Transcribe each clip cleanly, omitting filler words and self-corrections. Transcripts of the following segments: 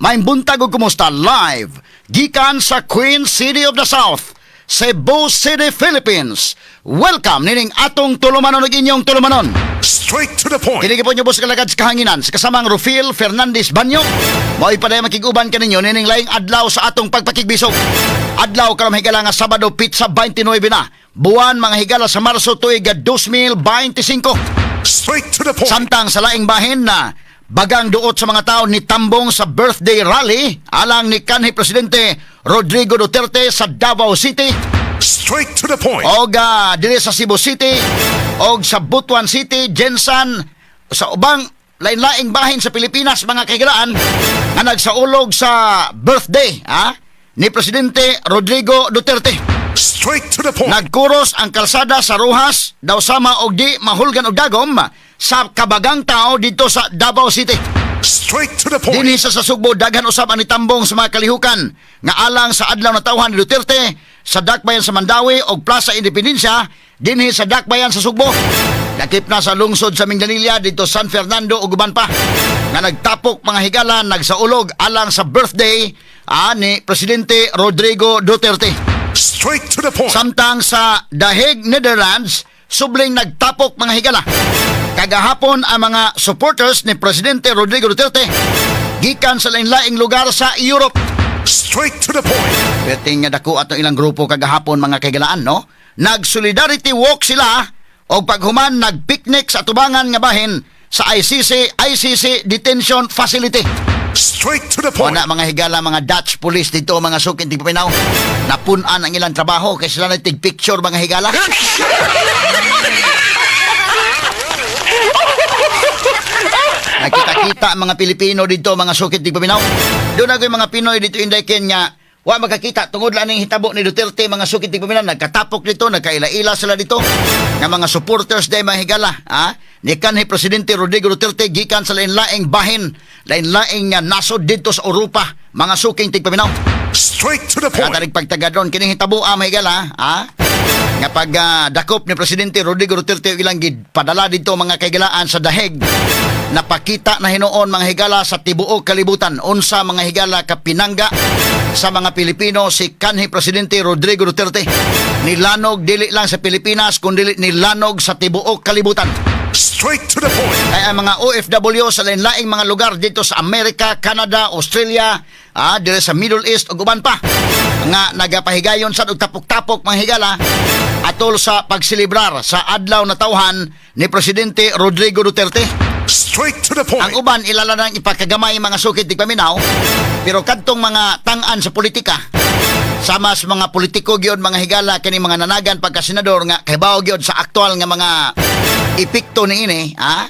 Maayong buntag ug kumusta live gikan sa Queen City of the South, Cebu City, Philippines. Welcome nining atong tulumanon ug inyong tulumanon. Straight to the point. Kini gyapon ubos kalagad sa kahanginan sa kasamang Rufil Fernandez Banyo. Mao'y padayon makig-uban kaninyo nining laing adlaw sa atong pagpakigbisog. Adlaw karon, higala, nga Sabado, petsa 29 na buwan, mga higala, sa Marso, tuig 2025. Straight to the point. Samtang sa laing bahin na bagang duot sa mga tao ni tambong sa birthday rally alang ni kanhi Presidente Rodrigo Duterte sa Davao City Straight to the point. og diri sa Cebu City og sa Butuan City, GenSan, sa ubang lain-laing bahin sa Pilipinas, mga kahigalaan, nga nagsaulog sa birthday ni Presidente Rodrigo Duterte. Straight to the point. Nagkuros ang kalsada sa Roxas daw sama og di mahulgan og dagom sa kabagang tao dito sa Davao City. Straight to the point. Dinhi sa Sugbo, daghan usab ang nitambong sa mga kalihukan nga alang sa adlaw na tawhan ni Duterte sa Dakbayan sa Mandaue og Plaza Independencia dinhi sa Dakbayan sa Sugbo. Lakip na sa lungsod sa Minglanilla dito, San Fernando ug uban pa nga nagtapok, mga higala, nagsaulog alang sa birthday ni Presidente Rodrigo Duterte. Straight to the point. Samtang sa The Hague, Netherlands, subling nagtapok, mga higala, kagahapon ang mga supporters ni Presidente Rodrigo Duterte gikan sa lain-laing lugar sa Europe. Straight to the point. Perting nga dako atong ilang grupo kagahapon, mga kahigalaan, no? Nag-solidarity walk sila og paghuman nag-picnic sa atubangan nga bahin sa ICC ICC Detention Facility. Straight to the point. Wala, mga higala, mga Dutch police dito, mga suking tigpaminaw. Napun-an ang ilang trabaho kay sila na tig-picture, mga higala. Nakita-kita ang mga Pilipino dito, mga sukit tigpaminaw. Doon na mga Pinoy dito, Inday Kenya. Wa makakita tungod lang ning hitabo ni Duterte, mga sukit tigpaminaw. Nagkatapok dito, nagkaila-ila sila dito nga mga supporters day, mga higala, ha? Ni kanhi Presidente Rodrigo Duterte gikan sa lain-laing bahin, lain-laing nga nasod dito sa Europa, mga suking tigpaminaw. Straight to the point. Katarig pagtagadron kining hitabo, mga higala, ha? Nga pag dakop ni Presidente Rodrigo Duterte ug ilang padala dito, mga kahigalaan, sa Daheg, napakita na hinuon, mga higala, sa tibuok kalibutan unsa, mga higala, kapinangga sa mga Pilipino si kanhi Presidente Rodrigo Duterte. Nilanog dili lang sa Pilipinas kundi nilanog sa tibuok kalibutan. Straight to the point. Kaya ang mga OFW sa lain-laing mga lugar dito sa Amerika, Canada, Australia, dire sa Middle East ug uban pa nga nagapahigayon sad og tapok-tapok, mga higala, atol sa pagselebrar sa adlaw na tawhan ni Presidente Rodrigo Duterte. Straight to the point. Ang uban ilala nang ipakagamay, mga sukit tigpaminaw, pero kadtong mga tang-an sa politika sama sa mga politiko gyud, mga higala, kini mga nanagan pagka senador nga kahibaw gyud sa aktual nga mga epekto niini, ha,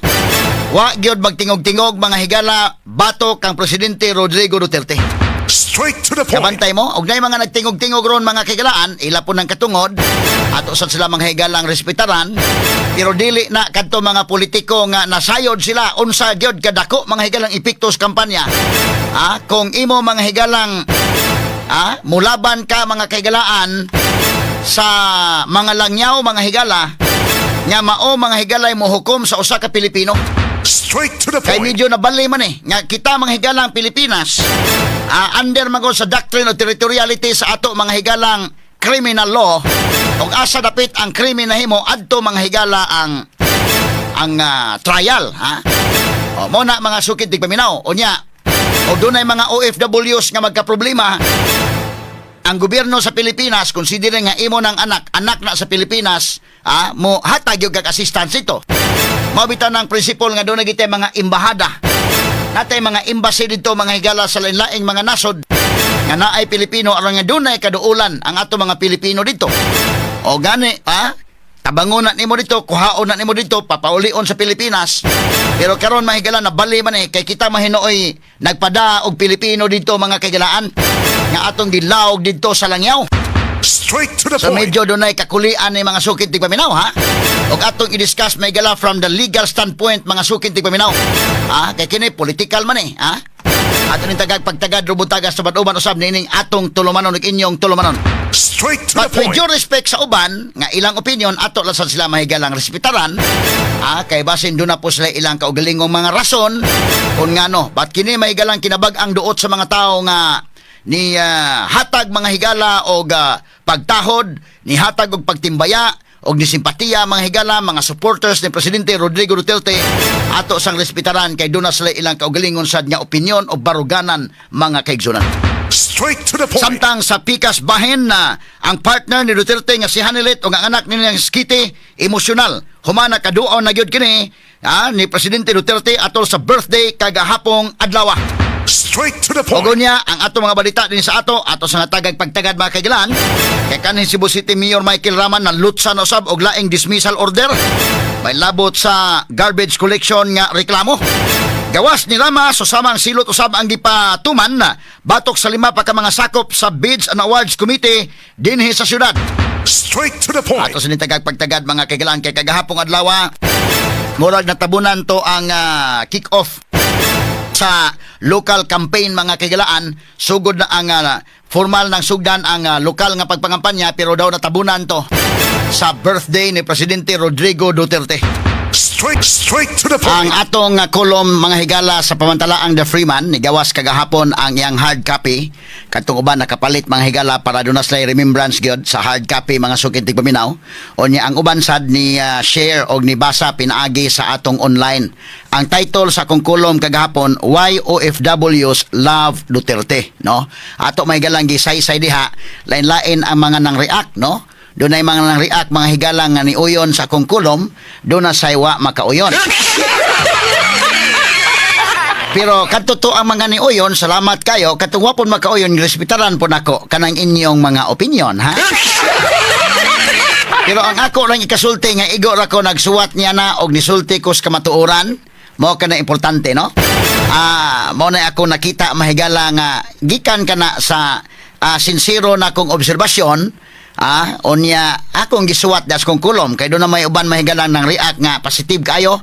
wa gyud magtingog-tingog, mga higala, batok kang Presidente Rodrigo Duterte. Straight to the point. Kabantay mo, og nay mga nagtingog-tingog ron, mga kahigalaan, ila po ng katungod, ato sad sila, mga higalang, respetaran, pero dili na kadto mga politiko nga nasayod sila unsa gyud kadako, mga higalang, epekto sa kampanya. Kung imo, mga higalang, mulaban ka, mga kahigalaan, sa mga langyaw, mga higala, nga mao, mga higalay, mo hukom sa usa ka Pilipino. Straight to the Kay point. medyo nabali man eh. Nga kita, mga higalang Pilipinas, under man gud sa doctrine of territoriality sa ato, mga higalang, criminal law, ug asa dapit ang krimen nahimo, adto, mga higala, ang trial, ha. O mo na, mga sukit tigpaminaw. Unya, o dunay mga OFWs nga magkaproblema, ang gobyerno sa Pilipinas, considering nga imo ng anak, anak na sa Pilipinas, mo hatag yung kag assistance ito. Mao bitaw ng principle nga doon gitay mga embahada. Natay mga embassy dito, mga higala, sa lain-laing mga nasod nga naay Pilipino aron nga dunay kaduulan ang ato mga Pilipino dito. O gani, ha? Tabangon na nimo dito, kuhaon na nimo dito, papaulion sa Pilipinas. Pero karon, mga higala, nabali man eh, kay kita mahinuoy nagpada og Pilipino dito, mga kahigalaan, nga atong gilawog dito sa langyaw. Straight to the So point. medyo dunay kakulian ni mga sukit tigpaminaw, ha. Og atong i-discuss, mga higala, from the legal standpoint, mga sukit tigpaminaw. Ha, kay kini political man eh, ha. Ato ning tagag pagtagad rubutaga sa uban usab niining atong tulumanon ug inyong tulumanon. Straight to the But with point. due respect sa uban nga ilang opinion, ato lang sad sila mahigalang respetaran. Kay basin duna po sila ilang kaugalingong mga rason kung ngano. But kini, mahigalang, kinabag-ang duot sa mga tao nga ni hatag, mga higala, og pagtahod, ni hatag og pagtimbaya og ni simpatiya, mga higala, mga supporters ni Presidente Rodrigo Duterte, ato sang respetaran kay duna sila ilang kaugalingon sad nga opinion o baruganan, mga kaigsunan. Straight to the point. Samtang sa pikas bahin na ang partner ni Duterte nga si Honeylet o ang anak niya nga si Kitty, emosyonal humana kaduaw na gyud kini ni Presidente Duterte atol sa birthday kagahapong adlaw. Straight to the point. Ug niya ang ato mga balita din sa ato ato sa tagag pagtagad, mga kaigilan, kay kanhi Cebu City Mayor Michael Rama nalutsan usab og laing dismissal order may labot sa garbage collection nga reklamo. Gawas ni Rama, susamang silot usab ang gipatuman na batok sa lima pa ka mga sakop sa Bids and Awards Committee dinhi sa syudad. Straight to the point. Ato sa tagag pagtagad, mga kaigilan, kay kagahapong adlaw murag natabunan to ang kick-off sa local campaign, mga kaigilaan. Sugod na ang formal ng sugdan ang lokal nga pagpangampanya, pero daw natabunan to sa birthday ni Presidente Rodrigo Duterte. Straight to the Ang point. atong kolom, mga higala, sa pamantalaang The Freeman, nigawas kagahapon ang iyang hard copy. Katong uban nakapalit, mga higala, para duna sila remembrance gyud sa hard copy, mga suking tigpaminaw. O niya ang uban sad ni share og ni basa pinaagi sa atong online. Ang title sa akong kolom kagahapon, "Why OFWs Love Duterte", no? Ato may galang gisaysay diha, lain-lain ang mga nang react, no? Dunay mga nang react, mga higala, nga ni uyon sa akong kolom, duna say wa makauyon. Pero kadto to ang mga niuyon, salamat kayo. Katong wa pon makauyon, respetaran po nako kanang inyong mga opinion, ha? Pero ang ako lang ikasulti nga igo ra ko nagsuwat niya na og nisulti ko sa kamatuoran, mao kana importante, no? Mao na ako nakita, mahigala, nga gikan kana sa sinsero na akong obserbasyon, unya akong gisuwat das kong kulom kay duna may uban, mahigala, nang react nga positive kayo,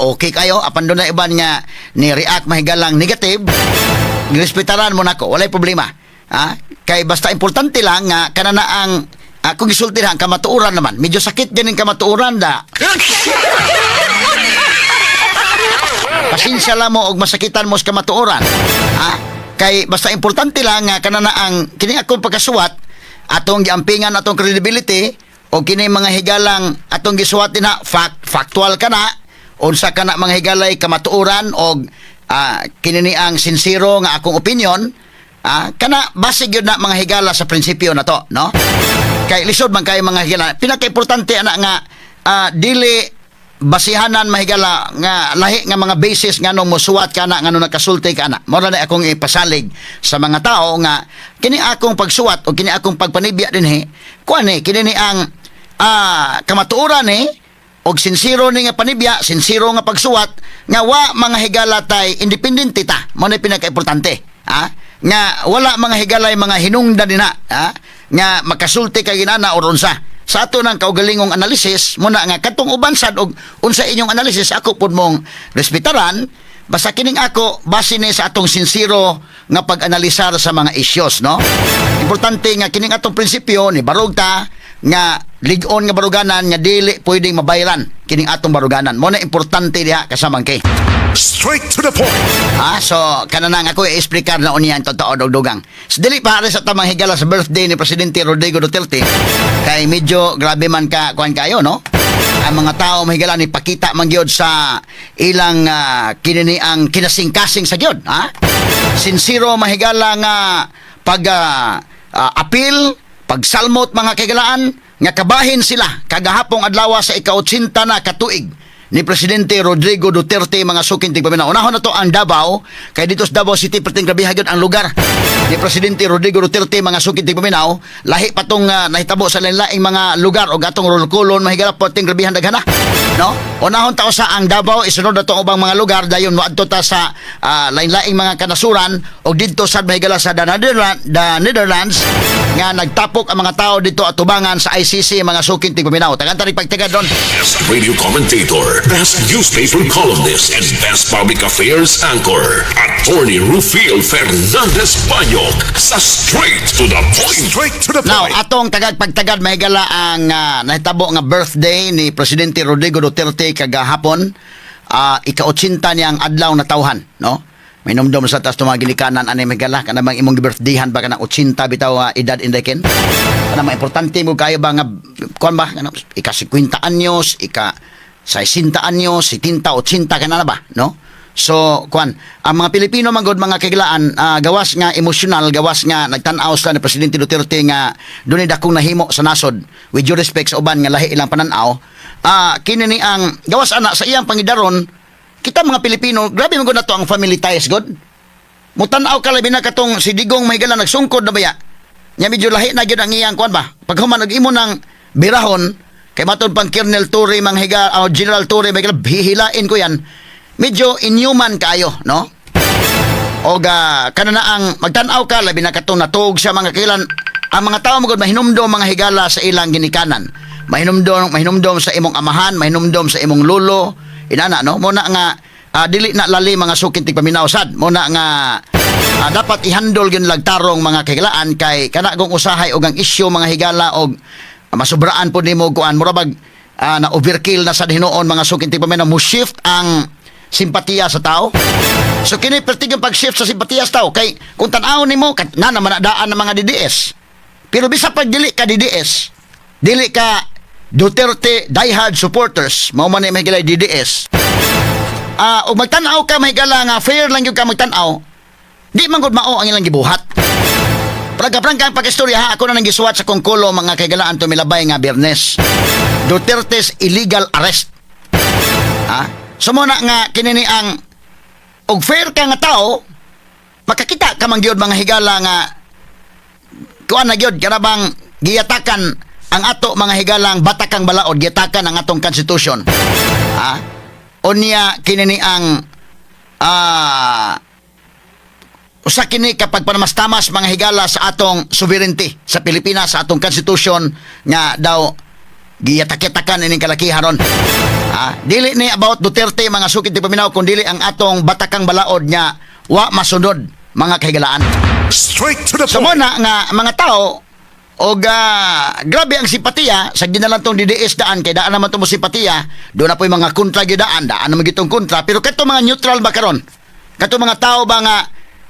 okay kayo, apan duna uban nga ni react, mahigalang, negative. Girespetaran mo nako, walay problema. Kay basta importante lang nga kana na ang akong gisulti ang kamatuoran naman. Medyo sakit din ang kamatuoran da. Pasensya lang mo og masakitan mo sa kamatuoran. Kay basta importante lang nga kana na ang kini akong pagkasuwat, atong giampingan atong credibility o kini, mga higalang, atong gisuwat din na factual kana, unsa kana, mga higalay, kamatuoran og kini ni ang sinsero nga akong opinion, kana base gyud na, mga higala, sa prinsipyo na to, no? Kay lisod man kayo, mga higala. Pinakaimportante ana nga dili basihanan, mahigala, nga lahi nga mga basis ngano mosuwat ka na, ngano nakasulti ka na. Mao na akong ipasalig sa mga tao nga kini akong pagsuwat o kini akong pagpanibya dinhi, kuan ni kini ni ang kamatuoran ni og sinsero ni nga panibya, sinsero nga pagsuwat nga wa, mga higala, tay independente ta. Mao na pinakaimportante nga wala, mga higalay, mga hinungdan dinha nga makasulti kay ginana or unsa sa ato ng kaugalingong analysis muna nga katong uban sad og unsa inyong analysis, ako pud mong respetaran, basta kining ako base ni sa atong sinsero nga pag-analisar sa mga isyos, no? Importante nga kining atong prinsipyo ni barog ta nga lig-on nga baruganan nga dili pwedeng mabayran kining atong baruganan. Mo na importante diha kasamang kay Straight to the point. So kana na nga ako i-explicar na unya ang totoo, dugdugang. So, dili pa sa tamang higala sa birthday ni Presidente Rodrigo Duterte kay medyo grabe man ka kuan kayo, no? Ang mga tao, mahigala, ni pakita man gyud sa ilang kinini ang kinasingkasing sa gyud, ha? Sinsero, mahigala, nga pag apil, pagsalmot, mga kaigalaan, nga kabahin sila kagahapong adlaw sa ika-80 na katuig ni Presidente Rodrigo Duterte, mga suking tigpaminaw. Unahon na to ang Davao, kay dito sa Davao City perting grabe gyud ang lugar ni Presidente Rodrigo Duterte, mga suking tigpaminaw. Lahi pa tong nahitabo sa lain-laing mga lugar og atong rulkulon, mahigala, perting grabehan daghana. No? Unahon ta sa ang Davao, isunod na to ang ubang mga lugar, dayon moadto ta sa lain-laing mga kanasuran og didto sad, mahigala, sa the Netherlands nga nagtapok ang mga tao dito atubangan sa ICC, mga suking tigpaminaw. Tagan ta pagtigad doon. Radio commentator. Best newspaper columnist, and best public affairs anchor, Attorney Rufil Fernandez Banyok, sa Straight to the Point. Straight to the Now, point. Atong tagad pagtagad, mahigala, ang nahitabo nga birthday ni Presidente Rodrigo Duterte kagahapon, ika-80 niyang adlaw na tawhan, no? May numdum sa tas mga ginikanan ani, mahigala, kana bang imong birthdayhan ba kanang 80 bitaw edad indekin? Kana mga importante mo kayo ba nga kuan ba kana ika 50 anyos, ika 60 anyos, 70, 80 kana na ba, no? So, kuan, ang mga Pilipino man gud, mga kaiglaan, gawas nga emosyonal, gawas nga nagtan-aw sila ni Presidente Duterte nga dunay dakong nahimo sa nasod, with due respect sa uban nga lahi ilang pananaw, kini ni ang gawas ana sa iyang pangidaron, kita mga Pilipino, grabe man gud nato ang family ties god. Mutan-aw ka labi na katong si Digong, mahigala, nagsungkod na baya. Nya medyo lahi na gyud ang iyang kuan ba. Paghuman og imo ng birahon kay matud pang Colonel Torre manghiga o General Torre, mahigala, hihilain ko yan. Medyo inhuman kayo, no? O ga kana na ang magtan-aw ka labi na katong natuog siya, mga kilan, ang mga tao magud mahinumdom, mga higala, sa ilang ginikanan. Mahinumdom, mahinumdom sa imong amahan, mahinumdom sa imong lolo, inana, no? Mo na nga dili na lali, mga suking tigpaminaw sad. Mo na nga dapat ihandol gyud lagtarong, mga kahigalaan, kay kana kung usahay og ang isyu, mga higala, og masubraan po nimo kuan, mura bag na overkill na sa hinuon, mga suking tigpaminaw, mo shift ang simpatiya sa tao. So kini pertig ang pag-shift sa simpatiya sa tao kay kung tan-awon nimo na naman daan ng mga DDS. Pero bisa pag dili ka DDS, dili ka Duterte diehard supporters, mao man ni may DDS. Og magtan-aw ka, mahigala, nga fair lang gyud ka magtan-aw, di man gud mao ang ilang gibuhat. Prangka-prangka ang pag-istorya ha, ako na nang gisuwat sa kong kulo, mga kaigalaan, tumilabay nga Biyernes. Duterte's illegal arrest. Ha? So mo na nga kini ni ang og fair ka nga tao, makakita ka man gyud, mga higala, nga kuan na gyud kana bang giyatakan ang ato, mga higalang batakang balaod, giyatakan ang atong constitution. Ha? Unya kini ni ang usa kini kapag panamastamas, mga higala, sa atong sovereignty sa Pilipinas, sa atong constitution nga daw giyatak-yatakan ining kalakihan ron. Ha? Dili ni about Duterte, mga sukit di paminaw, kun dili ang atong batakang balaod nga wa masunod, mga kahigalaan. Straight to the So mo point. Na nga mga tao og grabe ang simpatiya sa ginalan tong DDS daan kay daan naman to mo simpatiya, doon na po yung mga kontra gyud daan, daan naman gitong kontra, pero kato mga neutral ba karon, kato mga tao ba nga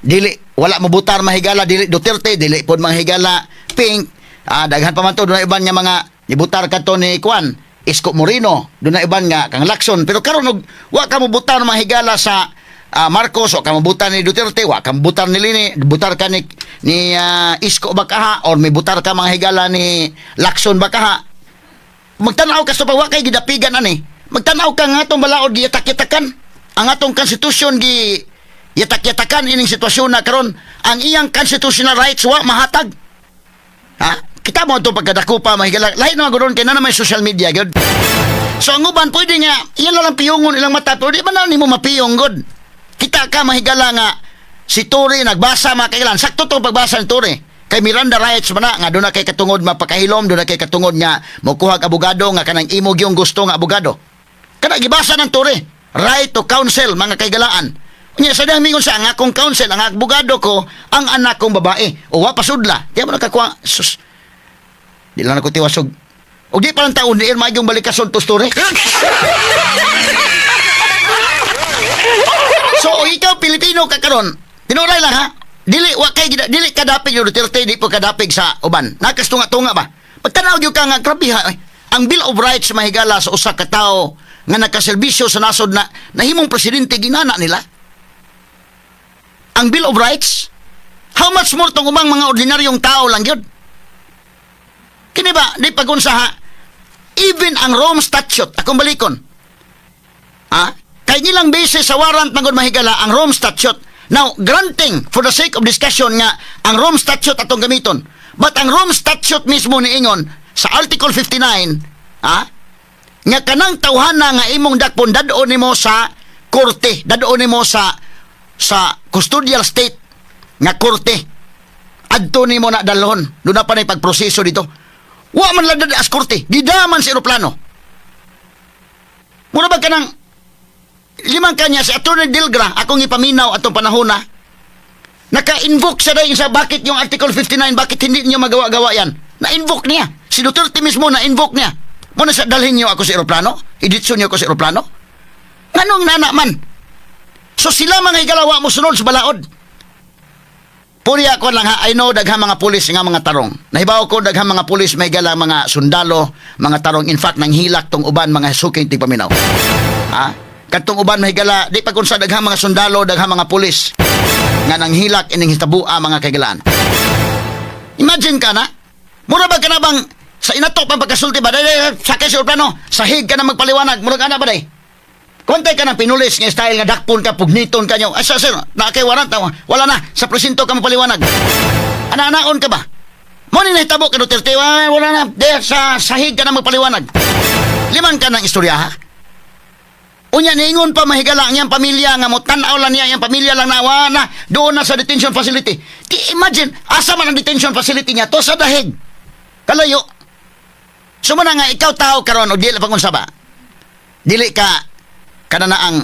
dili wala mo butar, mahigala, dili Duterte, dili pod, mga higala, pink, daghan pa man to, doon na iban nga mga nibutar kato ni Kwan Isko Moreno, doon na iban nga kang Lacson, pero karon og wa ka mo butar, mga higala, sa Marcos, wa ka mobutar ni Duterte, wa ka mobutar ni Leni, butar ka ni Isko ba kaha or may butar ka, mga higala, ni Lacson ba kaha. Magtanaw ka sa pa wa kay gidapigan ani. Magtanaw ka nga atong balaod giyatak-yatakan. Ang atong konstitusyon gi yatak-yatakan ining sitwasyon na karon. Ang iyang constitutional rights wa mahatag. Ha? Kita mo ito pagkadako pa, mahigala. Lahi na magudon kay na naman social media gyud. So ang uban pwede nga iyan lang piyongon ilang mata, pero di ba na nimo mapiyong god. Kita ka, mahigala, nga si Torre nagbasa, mga kailan. Sakto tong pagbasa ni Torre. Kay Miranda rights man na nga doon na kay katungod mapakahilom, doon na kay katungod nga mokuha og abogado nga kanang imo gyung gusto nga abogado. Kana gibasa ng Torre. Right to counsel, mga kaigalaan. Unya sa dang mingon sa ang akong counsel, ang abogado ko, ang anak kong babae. O wa pasudla. Di mo nakakuha. Sus. Di lang ako tiwasog. O di pa lang taon, di irma yung balikason to story. So, o ikaw Pilipino ka karon, tinuray lang ha. Dili wa kay dili kadapig yung Duterte, di po kadapig sa uban. Nakastunga-tunga ba? Pagtanaw gyud ka nga grabe ha. Eh, ang Bill of Rights, mahigala, sa usa ka tawo nga nakaserbisyo sa nasod na nahimong presidente, ginana nila. Ang Bill of Rights, how much more tong ubang mga ordinaryong tao lang gyud. Kini ba, di pagunsa ha, even ang Rome Statute, akong balikon, ha? Kay nilang basis sa warrant man gud, mahigala, ang Rome Statute. Now, granting for the sake of discussion nga ang Rome Statute atong gamiton. But ang Rome Statute mismo niingon sa Article 59, ha? Nga kanang tawhana nga imong dakpon, dad-on nimo sa korte, dad-on nimo sa custodial state nga korte. Adto nimo na dalhon. Doon na pa na pagproseso dito. Wa man lang as korte, gidaman sa eroplano. Mura ba kanang limang kanya si Attorney Delgra akong ipaminaw atong panahon na naka-invoke siya dahil sa bakit yung Article 59, bakit hindi niyo magawa-gawa yan. Na-invoke niya. Si Duterte mismo na-invoke niya. Muna sa dalhin niyo ako sa eroplano? Iditso niyo ako sa eroplano? Nganong nana man? So sila mga higala wa mo sunod sa balaod. Puri ako lang ha, I know daghang mga pulis nga mga tarong. Nahibaw ko daghang mga pulis may gala mga sundalo, mga tarong. In fact, nanghilak tong uban mga suking tigpaminaw. Ha? Katong uban mahigala, di pa kung sa daghang mga sundalo, daghang mga pulis nga nanghilak ining hitabua mga kaigalaan. Imagine ka na, mura ba ka na bang sa inato pang pagkasulti ba, dahil sakay sa plano, sahig ka na magpaliwanag, mura ka na ba day? Kontay ka ng pinulis nga style nga dakpon ka, pugniton ka nyo. Ay, sir, sir, na kay warrant, ah, wala na, sa presinto ka magpaliwanag. Ana-anaon ka ba? Mo ni nahitabo ka Duterte, wala, wala na, de, sa sahig ka na magpaliwanag. Liman ka ng istorya, ha? Unya, niingon pa mahigala ang iyang pamilya nga mo tan-aw lang niya, iyang pamilya lang na, wa na, doon na sa detention facility. Di imagine, asa man ang detention facility niya, to sa dahig. Kalayo. Sumuna nga, ikaw tao karon o dili pag unsa ba? Dili ka, kanana ang,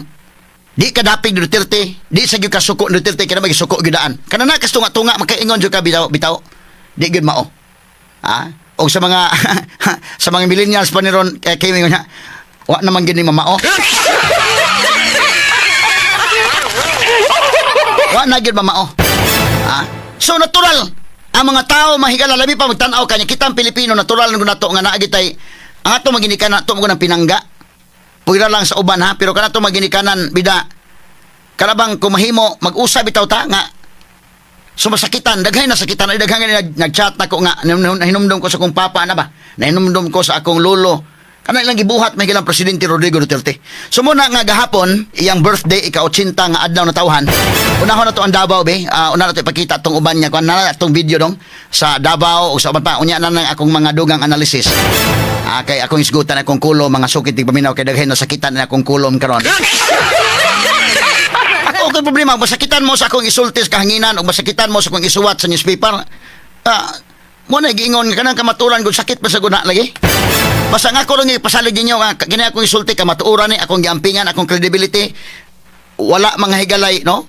di ka dapig ni Duterte, di sa gyud ka suko ni Duterte, kana magisuko gyud daan. Kanana kas tunga-tunga makaingon jud ka bitaw, bitaw. Di gyud mao. Ha? O sa mga sa mga millennials pa ni ron kay kay mingon niya, wa naman gyud ni mamao. Wa na gyud mamao. Ha? So natural ang mga tao mahigala labi pa magtan-aw kanya kitang Pilipino natural na nato nga naa gitay ang ato maginikan nato mo ng pinangga. Pwera lang sa uban ha, pero kanato maginikanan bida kanabang kumahimo mag-usab bitaw ta nga sumasakitan, daghay na sakitan, ay daghay nga nag-chat na ko nga, nahinumdum ko sa akong papa na ba, nahinumdum ko sa akong lolo, kanang ilang gibuhat may gilang Presidente Rodrigo Duterte. So muna nga gahapon, iyang birthday, ika-80 nga adlaw na tawhan. Unahon na to ang Davao be, una na to ipakita tong uban niya, kuan na atong video dong sa Davao o sa uban pa, unya na nang akong mga dugang analysis. Kay akong isgutan akong kulo, mga sukit tigpaminaw kay daghay na sakitan na akong kulom karon. Ako okay problema, masakitan mo sa akong isulti sa kahanginan o masakitan mo sa akong isuwat sa newspaper. Mo na giingon nga kanang kamaturan gud sakit pa sa guna lagi. Basta nga ako lang ipasalig ninyo nga kini akong isulti kamatuoran ni akong giampingan akong credibility. Wala mga higalay no.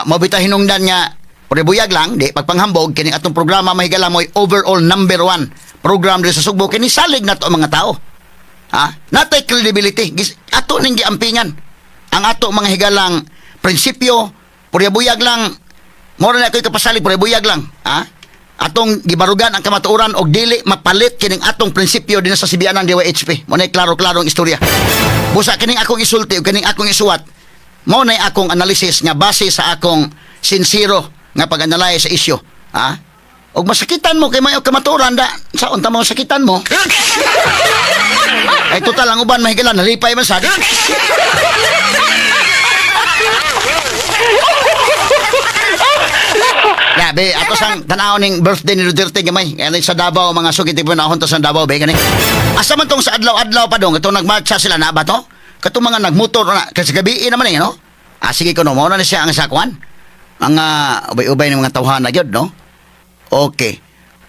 Mabita hinungdan nga buyag lang di pagpanghambog kini atong programa mahigala mo'y overall number one program diri sa Sugbo kini salig na to ang mga tao. Ha? Natay credibility. Ato ning giampingan. Ang ato mga higalang prinsipyo, purya-buyag lang. Mora na ako'y kapasalig, purya-buyag lang. Ha? Atong gibarugan ang kamatuoran og dili mapalit kining atong prinsipyo din sa sibianan DYHP. Mo na klaro-klarong istorya. Busa kining akong isulti ug kining akong isuwat. Mo na akong analysis nga base sa akong sincero nga pag-analyze sa isyu. Ha? Og masakitan mo kay may kamatuoran da sa unta mo sakitan mo. Ay total ang uban mahigala nalipay man sad. Grabe, ato sang tanaw ning birthday ni Duterte gamay. Kaya sa Davao mga sugit po na sa Davao be gani. Asa man tong sa adlaw-adlaw pa dong itong nagmarcha sila na ba to? Katong mga nagmotor na kasi gabi naman eh no. Ah sige kuno mao na ni siya ang sakwan. Ang ubay-ubay ng mga tawhan na gyud no. Okay.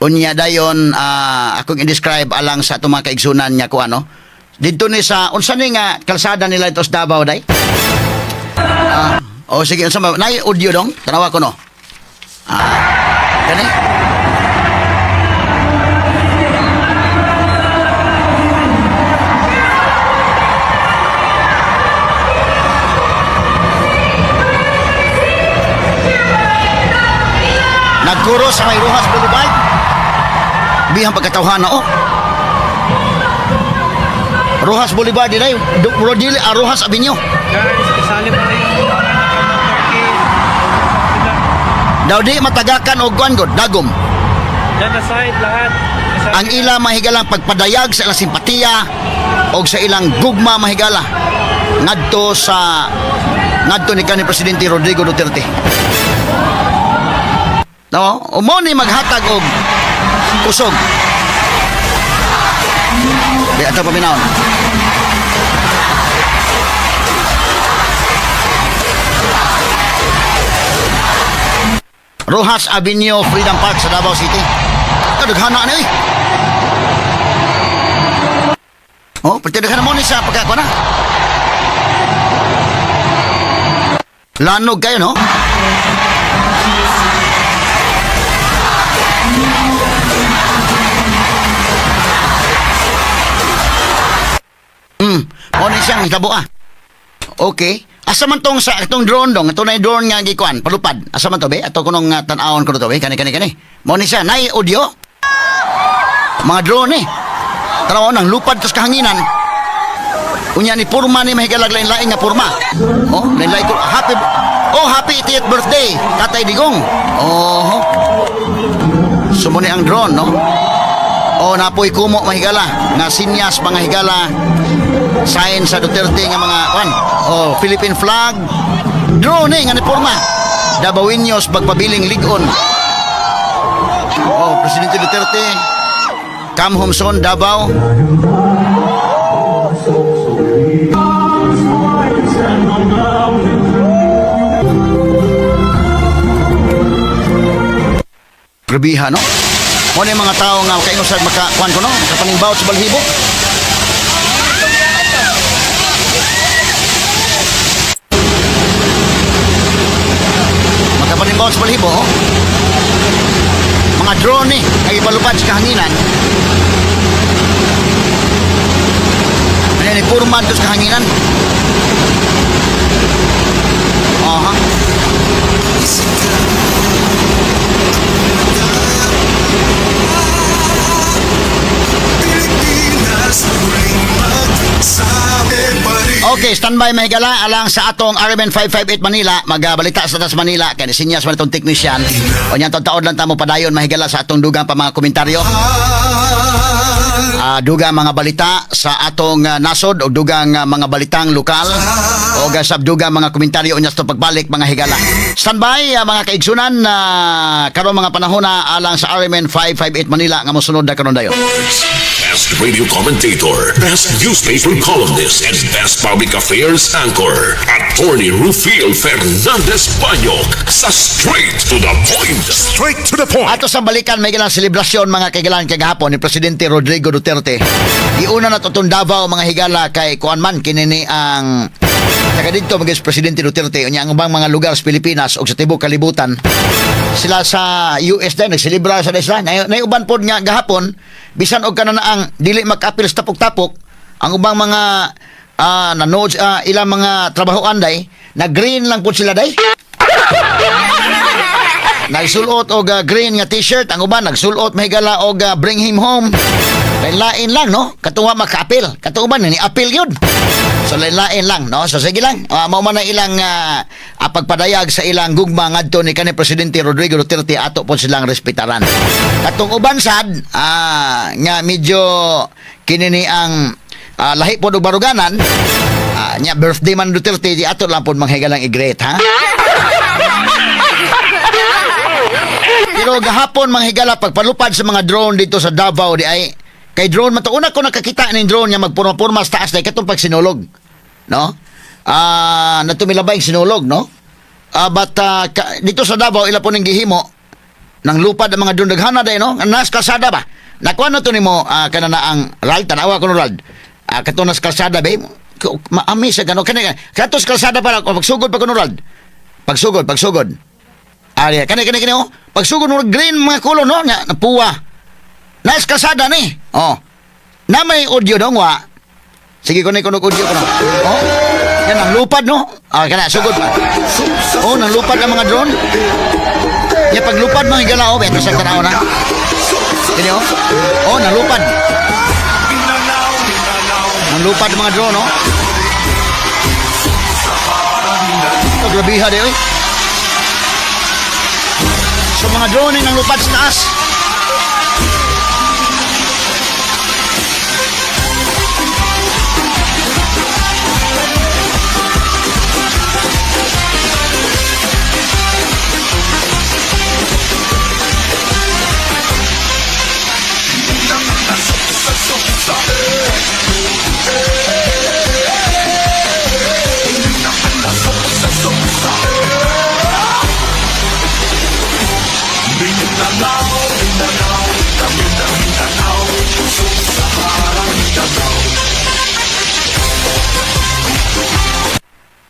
Unya dayon akong i-describe alang sa atong mga kaigsunan nga ko ano. Didto ni sa unsa ni nga kalsada nila ito sa Davao day? Oh sige unsa ma nay audio dong tanawa ko no. Kani? Nagkuro sa may Rojas Boulevard. Bihang pagkatawhan na oh. Rojas Boulevard dinay, Rodil Rojas Avenue. Guys, kasali pa rin yung mga nag-motorcade. Daw di matagakan og kuan god, dagom. Diyan na side lahat. Kasali Ang ila mahigalang pagpadayag sa ilang simpatiya og sa ilang gugma mahigala ngadto sa ngadto ni kanhi Presidente Rodrigo Duterte. No, umo ni maghatag og kusog. Di ato paminawon. Rojas Avenue, Freedom Park sa Davao City. Kadaghana na eh. Oh, perti daghan mo ni sa pagkakuha na. Lanog kayo, no? Mo ni siyang hitabo ah. Okay. Asa man tong sa atong drone dong, ato na yung drone nga gikuan, palupad. Asa man to be? Ato kunong tan-awon ko to be. Kani kani kani. Mo ni siya nay audio. Mga drone eh. Tanaw nang lupad tas kahanginan. Unya ni purma ni mahigalag lain-lain nga purma. Oh, lain-lain ko happy. Oh, happy 80th birthday, Tatay Digong. Oh. Sumuni ang drone, no? Oh, napoy kumo mahigala nga sinyas mga higala sign sa Duterte nga mga kwan. Oh, Philippine flag. Drone eh, nga ni porma. Dabawinyos pagpabiling ligon. Oh, Presidente Duterte. Come home soon, Davao. Grabiha, no? Mo ni mga tao nga kaingon sa maka kuan ko no, makapaningbaw sa balhibo. Makapaningbaw sa balhibo, oh. Mga drone eh, nga ipalupad sa kahanginan. Ano ni purman to sa kahanginan. Aha. Okay, standby mahigala alang sa atong RMN 558 Manila, magabalita sa tas Manila kay sinyas man itong technician. O nya taon lang tamo padayon mahigala sa atong dugang pa mga komentaryo. Dugang mga balita sa atong nasod o dugang mga balitang lokal o sab dugang mga komentaryo unya sa atong pagbalik mga higala. Standby mga kaigsunan na karon mga panahon na alang sa RMN 558 Manila nga mosunod na karon dayon. Best radio commentator, best newspaper columnist, and best public affairs anchor, Attorney Rufil Fernandez Banyok sa Straight to the Point. Straight to the point. Ato sa balikan may gilang selebrasyon mga kaigalan kagahapon ni Presidente Rodrigo Duterte. Giuna na to tong Davao mga higala kay kuan man kinini ang taga didto magis Presidente Duterte unya ang ubang mga lugar sa Pilipinas ug sa tibuok kalibutan. Sila sa US din nagselebra sa sila. Nay uban pod nga gahapon bisan og kanana ang dili makapil sa tapok-tapok ang ubang mga nanood ilang mga trabahoan day na green lang pod sila day. Nagsulot og green nga t-shirt ang uban nagsulot mahigala og bring him home. Lain-lain lang no, katuwa makaapil. Katong uban ni apil yun. So lain-lain lang no. So sige lang, mao man na ilang pagpadayag sa ilang gugma ngadto ni kanhi presidente Rodrigo Duterte ato po silang respetaran. Katong uban sad nga medyo kini ni ang lahi pod og baruganan nya birthday man Duterte di ato lang pod manghigalang i-greet ha. Pero gahapon mga higala pagpalupad sa mga drone dito sa Davao di ay kay drone man to una ko nakakita ning drone nga magpurma-purma sa taas dahil katong pag sinulog no natumilabay ang sinulog no but dito sa Davao ila po ning gihimo nang lupad ang mga drone daghana day no nas kalsada ba nakuha na to nimo kana na ang Rald tanawa ko no Rald kato nas kalsada ba maami sa gano kani kato sa kalsada para pagsugod pa ko no Rald pagsugod pagsugod. Ari, kani kani kani oh. Pagsugod mo green mga kulo no nya napuwa. Nas kalsada ni. Oh. Na may audio dong wa. Sige ko ni kuno audio ko no. Oh. Yan ang lupad no. Kana sugod. Oh, nang lupad ang mga drone. Ya paglupad mga higala oh, beto sa tanaw na. Kini oh. Oh, nalupad. Nalupad ang mga drone oh. Oh, grabiha di oy. So mga drone ang lupad sa taas.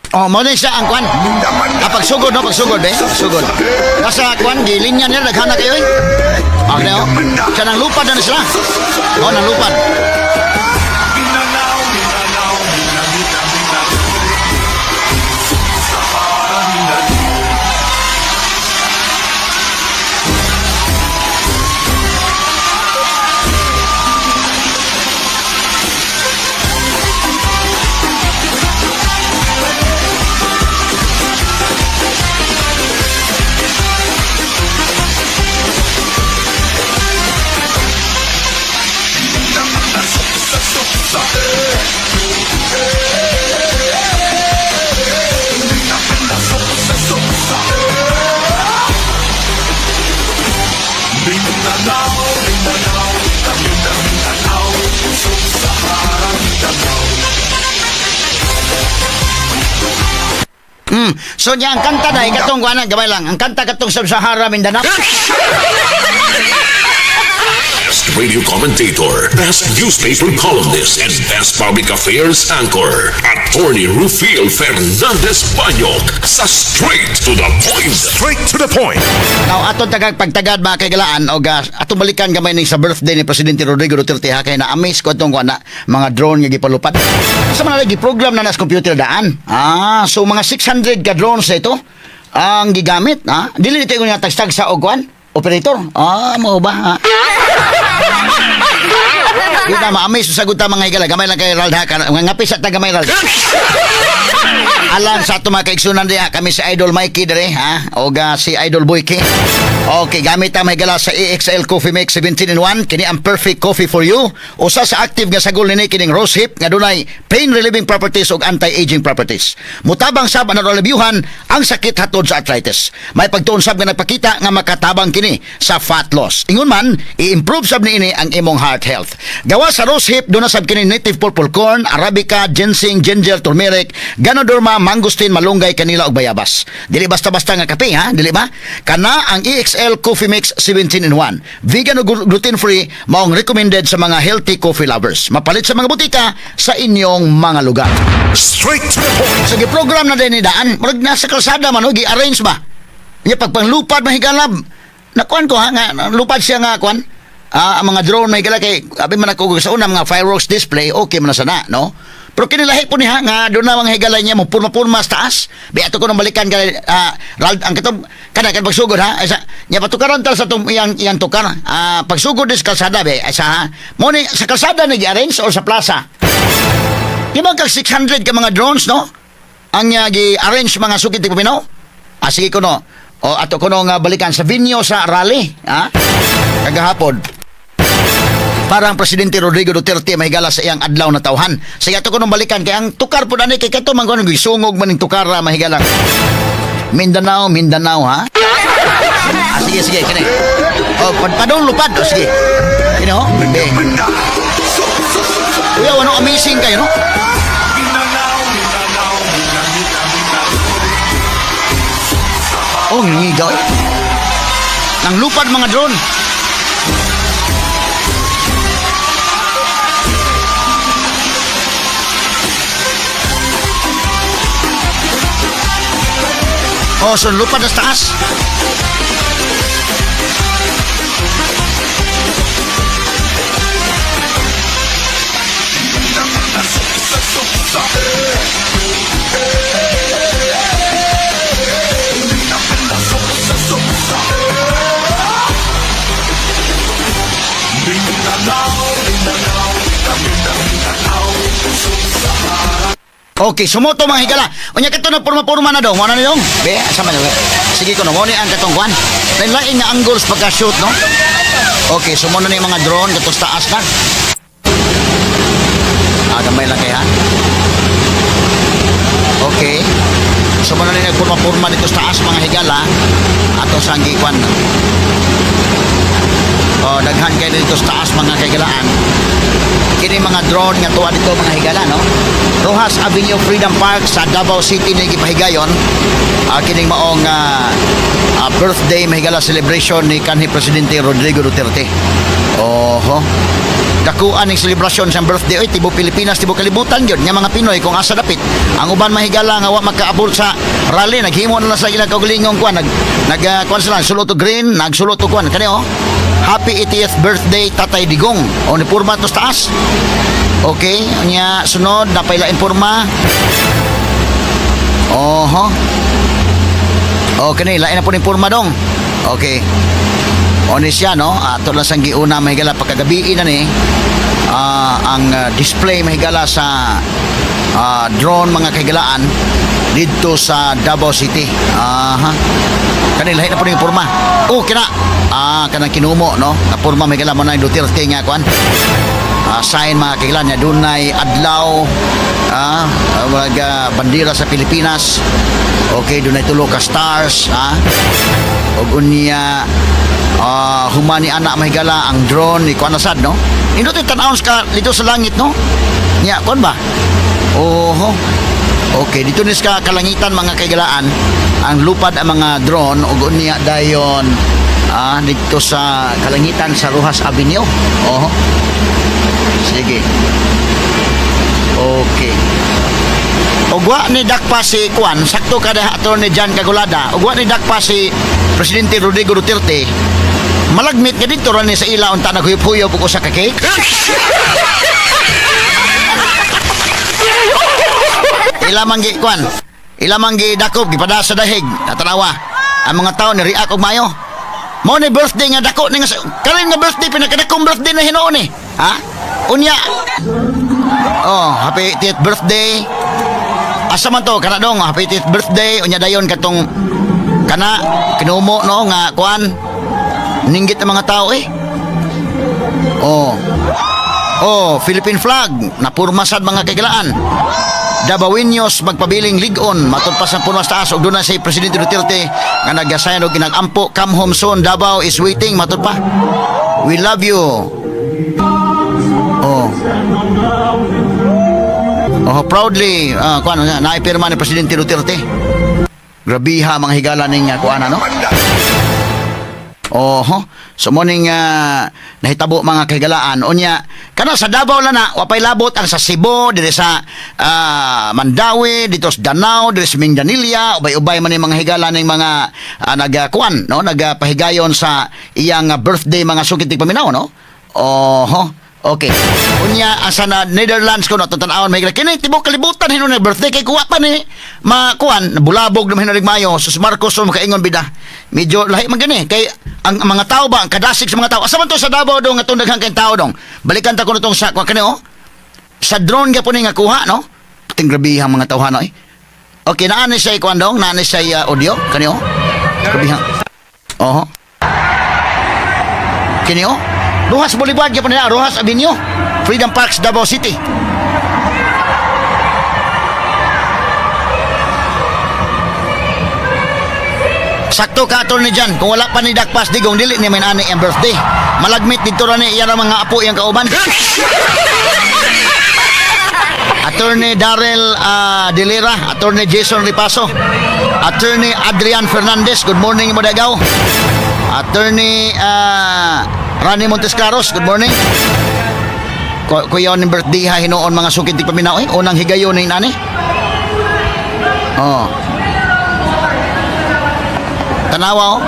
Oh, mo ni siya ang kwan. Ah, pagsugod, no? Pagsugod, eh. Pagsugod. Nasa kwan, gilinya nila, daghana kayo, eh. Okay, oh. Siya nang lupad na ni sila. Oh, nang lupad. So niya ang kanta dahil katong kuan gamay lang. Ang kanta katong Sub-Sahara Mindanao. Best radio commentator, best newspaper columnist, and best public affairs anchor, Attorney Rufil Fernandez Banyok sa Straight to the Point. Straight to the point. Now atong tagag pagtagad mga kaigalaan og atong balikan gamay ning sa birthday ni Presidente Rodrigo Duterte ha, kay na-amaze ko atong kuan na mga drone nga gipalupad. Sa mga lagi program na nas computer daan. Ah, so mga 600 ka drones na ito ang gigamit ha. Dili dito nga tagstag sa og kuan operator. Ah, mao ba? Ha? Di na ma-amaze sa sagot ta mga higala. Gamay lang kay Rald ha. Ngapis sa ta gamay Rald. Alam sa ato mga kaigsunan diha kami si Idol Mikey dire ha o ga si Idol Boyke. Okay, gamit ang mahigala sa EXL Coffee Mix 17 in 1 kini ang perfect coffee for you. Usa sa active nga sagol nini kining rose hip nga dunay pain relieving properties ug anti-aging properties. Mutabang sab ang naralyuhan ang sakit hatod sa arthritis. May pagtuon sab nga nagpakita nga makatabang kini sa fat loss. Ingon man, i-improve sab niini ang imong heart health. Gawa sa rose hip duna sab kini native purple corn, arabica, ginseng, ginger, turmeric, ganoderma, mangosteen, malunggay, kanila ug bayabas. Dili basta-basta nga kape ha, dili ba? Kana ang EXL Coffee Mix 17 in 1. Vegan ug gluten free maong recommended sa mga healthy coffee lovers. Mapalit sa mga butika sa inyong mga lugar. Straight to the point. So gi-program na din ni daan, murag nasa kalsada man oh, gi-arrange ba? Nya pagpanglupad mahigalab. Nakuan ko ha nga lupad siya nga kuan. Ah, ang mga drone mahigala kay abi man ako sa una mga fireworks display okay man na sana no. Pero kinilahi po niya nga doon na mga higalay niya mo purma-purma sa taas. Bi ato ko nang balikan kay Rald ang katong kana kan pagsugod ha. Ay, sa nya patukaron tal sa tong iyang iyang tukar. Ah, pagsugod dis kalsada be ay sa ha. Mo ni sa kalsada ni gi-arrange or sa plaza. Di ba kag 600 ka mga drones, no? Ang gi-arrange mga sukit di Pumino? Ah, sige ko no. O ato ko no nga balikan sa venue sa rally, ha? Kagahapon. Parang Presidente Rodrigo Duterte mahigala sa iyang adlaw na tawhan. Sige ato ko nung balikan kay ang tukar po dani kay kato man kuno gisungog man ning tukar ra, mahigala. Mindanao, Mindanao ha. Ah, sige sige kini. Oh, padong lupad. Oh, sige. Kini ho. Be. Kuya, ano amazing kayo, no? Oh, nangigaw eh. Nang lupad mga drone. Oh, so lupad na sa taas. Okay, sumoto mga higala. Unya kato na porma-porma na daw. Mo na niyong. Be, asa man be? Sige ko no, mo ni ang katong kwan. Lain lain nga angles pagka-shoot, no? Okay, sumo na ni mga drone kato sa taas na. Ah, gamay lang kay ha. Okay. Sumo na ni nagporma-porma dito sa taas mga higala. Ato sa ang gikwan. Oh, daghan kay dito sa taas mga kaigalaan. Kini mga drone nga tuwa dito, mga higala, no? Roxas Avenue, Freedom Park sa Davao City ni gipahigayon. Kining maong birthday, mga higala, celebration ni kanhi Presidente Rodrigo Duterte. Oho. Dakuan ning selebrasyon sa birthday oy, tibuok Pilipinas, tibuok kalibutan gyud nga mga Pinoy kung asa dapit. Ang uban, mahigala, nga wa makaabot sa rally, naghimo na lang sa ilang kaugalingong kuan, nag nag kuan sila, sulot og green, nagsulot og kuan kani oh. "Happy 80th birthday, Tatay Digong." O ni porma to sa taas. Okay, unya sunod napaylain porma. Oho. Okay ni, lain na po ni porma dong. Okay. O ni siya, no? Ato lang sang giuna, mahigala, pagkagabi na ni ang display, mahigala, sa drone, mga kahigalaan, dito sa Davao City. Aha. Kani lahi na po ning porma. Oh, kina. Kanang kinumo, no? Na porma, mahigala, mo na yung Duterte nga kuan. Sign, mga kahigalaan niya, dunay adlaw, mga bandera sa Pilipinas. Okay, dunay tulo ka stars, ah. Ug unya humani ana, mahigala, ang drone ni kuan na sad, no? Nindot yung tan-awon ka dito sa langit, no? Nya kuan ba? Oho. Okay, dito ni sa kalangitan, mga kaigalaan, ang lupad ang mga drone ug unya dayon dito sa kalangitan sa Roxas Avenue. Oho. Sige. Okay. Ug wa ni dakpa si Kwan, sakto ka diha, Attorney John Cagulada. Ug wa ni dakpa si Presidente Rodrigo Duterte. Malagmit nga dito ra ni sa ila unta naghuyop-huyop og usa ka cake. Ila man gi kwan. Ila man gi dakop gipada sa dahig. Natanawa. Ang mga tao ni react og maayo. Mao ni birthday nga dako ni nga karon nga birthday, pinakadakong birthday na hinuon ni. Ha? Unya. Oh, happy 80th birthday. Asa man to kana dong, happy 80th birthday, unya dayon katong kana kinumo, no, nga kuan. Ninggit ang mga tao eh. Oh. Oh, Philippine flag napurma sad, mga kagilaan. "Dabawenyos magpabiling lig-on," matod pa sa puno sa taas, ug doon na si Presidente Duterte nga nagasayan og ginagampo, "Come home soon, Davao is waiting," matod pa. "We love you." Oh. Oh, proudly, kuan na naipirma ni Presidente Duterte. Grabiha, mga higala, ning kuan ano. Oho. So morning nahitabo, mga kahigalaan. Unya kana sa Davao lang na, wapay labot ang sa Cebu, diri sa Mandaue, dito sa Danao, diri sa Minglanilla, ubay-ubay man yung mga higala ning mga nagakuan, no, nagapahigayon sa iyang birthday, mga sukit paminaw, no. Oho. Okay. Unya asa na Netherlands ko no tan-awon may kini tibok kalibutan hinuon na birthday kay kuwa pa ni makuan bulabog naman hinuon mayo sus Marcos so makaingon bida. Medyo lahi man gani kay ang mga tao ba, ang kadasig sa mga tao. Asa man to sa Davao dong atong daghang kay tao dong. Balikan ta kuno tong sa kuha kani oh. Sa drone gyapon ni nga kuha, no. Ting grabihan mga tawhana eh. Okay, naa ni siya kuan dong, naa ni siya audio kani oh. Grabihan. Oho. Kini oh. Roxas Boulevard gyapon nila, Roxas Avenue, Freedom Parks, Davao City. Sakto ka, Attorney Jan, kung wala pa ni Dakpas Digong, dili ni may ani ang birthday. Malagmit dito ra ni iya mga apo iyang kauban. Attorney Darrell Delira, Attorney Jason Ripaso, Attorney Adrian Fernandez, good morning mo dagaw. Attorney Rani Montesclaros, good morning. Kuya ni birthday ha hinuon, mga sukit di paminaw eh. Unang higayon ni nani. Oh. Tanawa oh.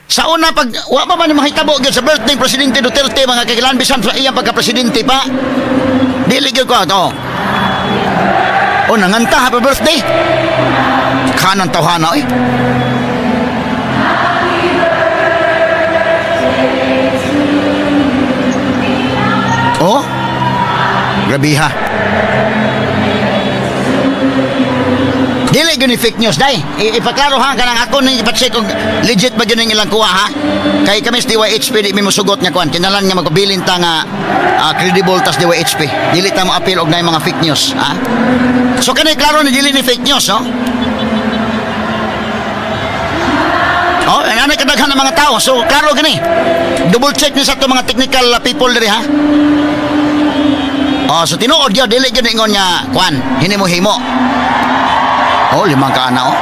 Sa una pag wa pa man ni mahitabo gyud sa birthday Presidente Duterte, mga kagilan, bisan sa iyang pagka-presidente pa. Dili gyud ko to. Oh, nanganta happy birthday. Kanang tawhana eh. Oh? Grabiha. Dili gyud ni fake news dai. Ipaklaro ha kanang ako ni ipa-check kung legit ba gyud ang ilang kuha ha. Kay kami sa DYHP di mi mosugot nga kuan. Kinalan nga magpabilin ta nga credible tas DYHP. Dili ta mo appeal og naay mga fake news ha. So kani klaro ni dili ni fake news, no? Oh, ana kadaghan ng mga tao. So klaro gani. Double check ni sa ato mga technical people diri ha. Oh, so tinuod gyud, dili gyud ingon nga kwan, hinimo-himo. Oh, limang kaana oh.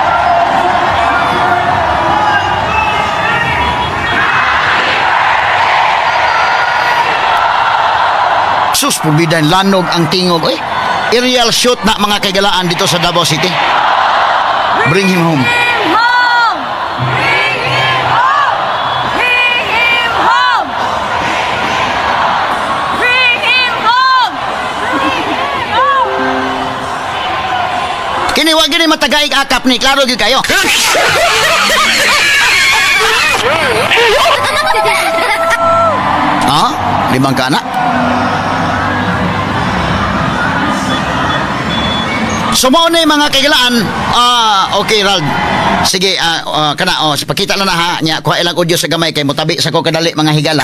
Sus, pubidan lanog ang tingog. Oy, aerial shoot na, mga kaigalaan, dito sa Davao City. Bring him home. Him home! Bring him home! Bring him home! Bring him home! Bring him home! Kini wa gini matagaig akap ni, klaro gyud kayo. Ha? Limang kana? So mao na yung mga kaigalaan. Ah, okay, Rald. Sige, kana oh, pakita lang na ha nya, kuha ilang audio sa gamay kay motabi sa ko kadali, mga higala.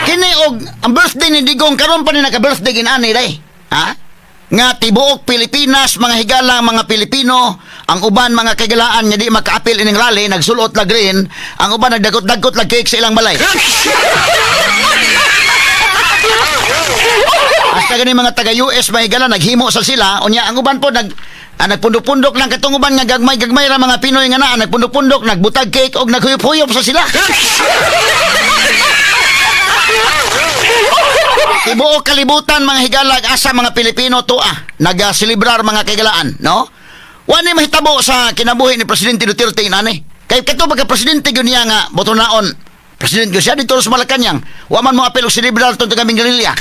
Kini og ang birthday ni Digong karon pa ni naka-birthday ginani day. Ha? Nga tibuok Pilipinas, mga higala, mga Pilipino, ang uban, mga kaigalaan, nga di makaapil ining rally, nagsulot la green, ang uban nagdagot-dagot lag cake sa ilang balay. Hasta gani mga taga US, mga higala, naghimo sa sila unya ang uban po nagpundok-pundok lang, katong uban nga gagmay-gagmay ra mga Pinoy nga naa nagpundok-pundok, nagbutag cake og naghuyop-huyop sa sila. Tibuok kalibutan, mga higalag, asa mga Pilipino to nagaselebrar, mga kaigalaan, no? Wa ni mahitabo sa kinabuhi ni Presidente Duterte inani. Kay kato pagka presidente gyud niya nga botonaon. President gyud siya dito sa Malacañang. Wa man mo apel og selebrar tungod kaming gerilya.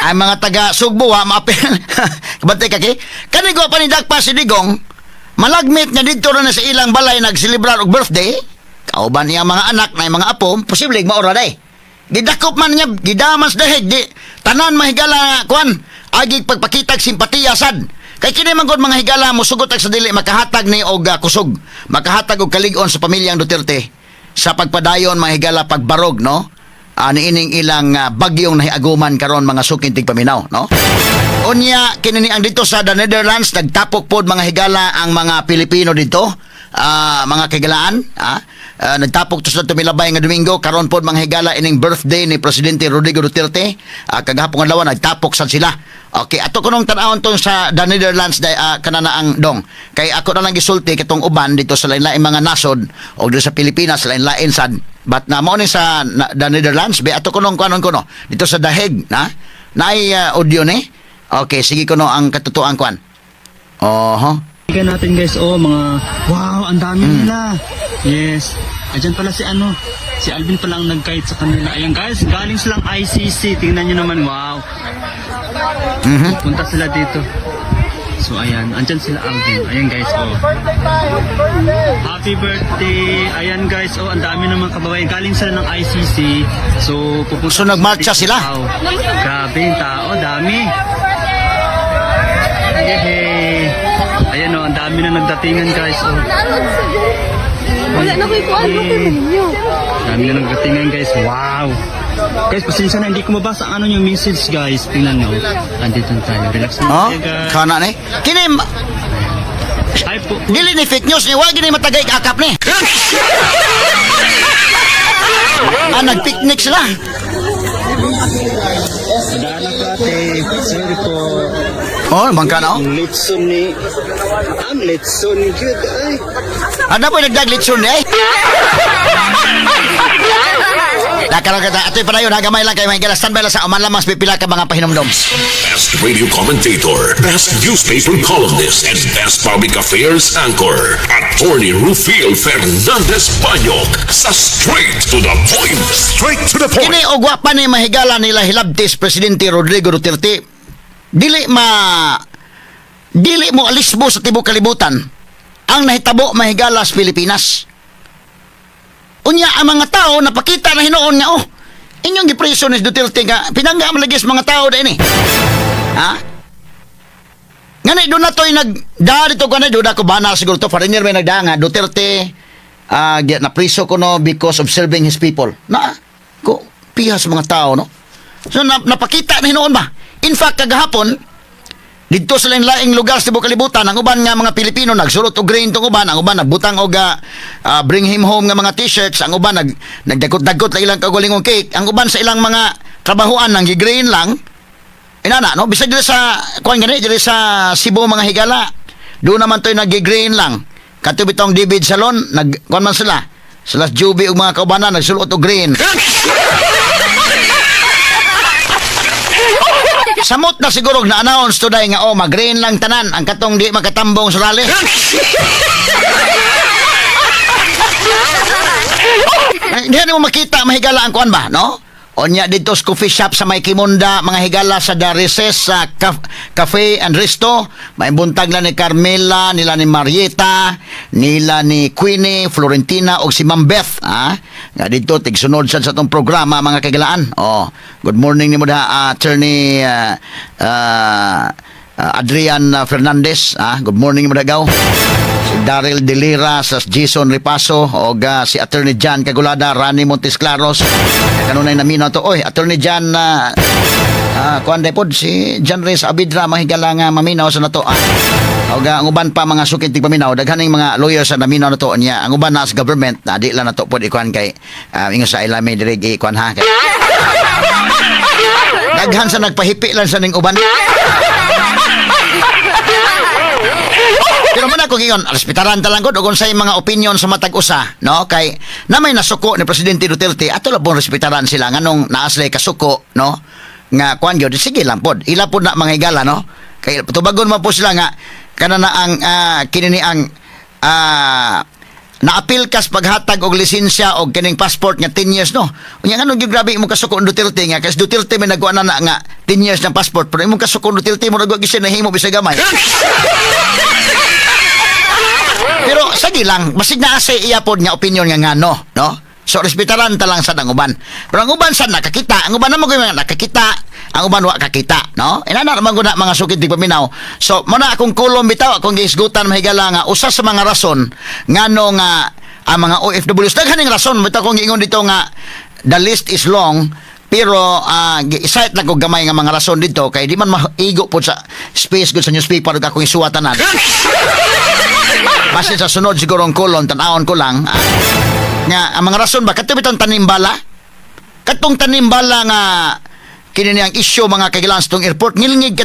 Ang mga taga Sugbo wa maapil. Kabantay ka kay. Kani pa ni dakpa si Digong, malagmit nga didto ra na sa ilang balay nagselebrar og birthday. Kauban niya mga anak na mga apo, posible maura day. Gidakop man niya, gidaman sa dahig, di, tanan mahigala nga, kuan, agi pagpakitag simpatiya sad. Kay kini man gud, mga higala, musugot ag sa dili makahatag ni og kusog, makahatag og kalig-on sa pamilyang Duterte sa pagpadayon, mga higala, pagbarog, no? Niining ilang bagyong nahiaguman karon, mga suking tigpaminaw, no? Unya kini ni ang dito sa the Netherlands nagtapok pod, mga higala, ang mga Pilipino dito, mga kaigalaan, nagtapok to sa tumilabay nga Domingo. Karon pod, mga higala, ining birthday ni Presidente Rodrigo Duterte, kagahapon adlaw nagtapok sad sila. Okay, ato kunong tan-awon tong sa the Netherlands day, kanana ang dong. Kay ako na lang gisulti katong uban dito sa lain-lain mga nasod o dito sa Pilipinas lain-lain sad. But na mao ni sa na, the Netherlands be ato kunong kuanon kuno dito sa Daheg na naay audio ni. Okay, sige kuno ang katotoang kuan. Oho. Tingnan natin, guys, oh, mga, wow, ang dami nila. Yes. Ayan pala si ano, si Alvin pala ang nag-guide sa kanila. Ayan guys, galing silang ICC. Tingnan nyo naman, wow. Punta sila dito. So ayan, andyan sila Alvin. Ayan guys, oh. Happy birthday! Ayan guys, oh, ang dami ng mga kababayan. Galing sila ng ICC. So, pupunta So, nagmarcha sila? Wow. Grabe yung tao, dami. Yehey! Ayan oh, ang dami na nagdatingan, guys. Oh. Wala na ko'y kuan, Yay. Dami na nagdatingan, guys. Wow! Guys, pasensya na, hindi ko mabasa ang ano yung message, guys. Tingnan nyo. Andito na tayo. Relax na Oh, tayo, guys. kana ni. Kini Ay po. dili ni fake news ni, wa gini matagay akap ni. Nagpicnic sila. Padaan na po, ate. Sorry po. Oh, bangka na oh. Ang litson ni... Ang litson good ay. Ano po nagdag litson ni eh? Nakaroon ka ta. Ato'y padayon, hagamay lang kayo mga higala. Standby lang sa uman lamang sa pipila ka mga pahinumdom. Best radio commentator, best newspaper columnist, and best public affairs anchor, Attorney Rufil Fernandez Banyok sa Straight to the Point. Straight to the point. Kini og wa pa ni mahigala nila hilabtis Presidente Rodrigo Duterte. Dili mo alisbo sa tibok kalibutan ang nahitabo, mahigala, sa Pilipinas. Unya ang mga tao napakita na hinuon nga oh inyong gipreso ni Duterte nga pinangga ang lagi sa mga tao dahil ni. Ha? Ngani doon na to'y nag da dito ko na doon ako bana siguro to foreigner may nagda nga Duterte na priso ko no because of serving his people. Na ko piha sa mga tao no. So napakita na hinuon ba? In fact kagahapon Didto sa laing lugar sa tibuok kalibutan, ang uban nga mga Pilipino nagsulot og green tong uban, ang uban nagbutang og "Bring him home" nga mga T-shirts, ang uban nagdagot-dagot lang ilang kaugalingong cake, ang uban sa ilang mga trabahuan nang green lang. Inana, no? Bisag diri sa kuan gani, diri sa Cebu, mga higala. Doon naman to'y nag-green lang. Kato bitong David Salon, nag kuan man sila. Sila Juby ug mga kaubanan nagsulot og green. Samot na siguro na-announce today nga oh, mag-green lang tanan ang katong di makatambong sa rally. Ay, hindi mo makita, mahigala, ang kuan ba, no? Onya dito sa coffee shop sa may Kimunda, mga higala, sa Darises sa Cafe and Resto, may buntag lang ni Carmela, nila ni Marieta, nila ni Queenie, Florentina og si Ma'am Beth, ha? Nga dito tigsunod sad sa atong programa, mga kagilaan. Oh, good morning nimo da, Attorney Adrian Fernandez, ah, good morning mo dagaw. Si Daryl Delira, sa Jason Ripaso, og si Attorney John Cagulada, Rani Montes Claros. Kanunay namino to. Oy, Attorney John, kuan day pod si John Reyes Abidra, mahigala nga maminaw sa nato. Ah. Og ang uban pa mga sukit tigpaminaw, daghan ning mga lawyers sa naminaw nato niya. Ang uban na sa government, na di lang nato pod ikuan kay ingon sa ilami diri ikuan ha. Kay, daghan sa nagpahipi lang sa ning uban. Pero man ako giingon, respetaran ta lang gud og unsay mga opinion sa matag usa, no? Kay na may nasuko ni Presidente Duterte, ato lang pong respetaran sila nganong naa sila kasuko, no? Nga kuan gyud, sige lang pod. Ila pod na mga higala, no? Kay tubagon man po sila nga kana na ang kini ni ang naapil kas paghatag og lisensya og kining passport nga 10 years, no? Unya nganong gyud grabe imong kasuko ang Duterte nga kasi Duterte may nagkuan na nga 10 years ng passport, pero imong kasuko ang Duterte mo nagwa gyud siya nahimo bisag gamay. Pero sige lang, basig naa sa iya pod nga opinion nga ngano, no? So respetaran ta lang sa ang uban. Pero ang uban sa nakakita, ang uban naman mga nakakita, ang uban wa kakita, no? Inana naman gud na, mga sukit di paminaw. So mo na akong kulom bitaw, akong gihisgutan, mahigala, nga usa sa mga rason ngano nga ang mga OFWs, daghan ning rason bitaw kong giingon dito nga the list is long, pero i-cite lang ko gamay nga mga rason dito kay di man maigo pod sa space gud sa newspaper ug akong isuwatanan. Basin sa sunod siguro ang kolon, tan-awon ko lang. Nga, ang mga rason ba, kato bitong tanimbala? Katong tanimbala nga, kini ang issue, mga kagilan, sa tong airport, ngilngig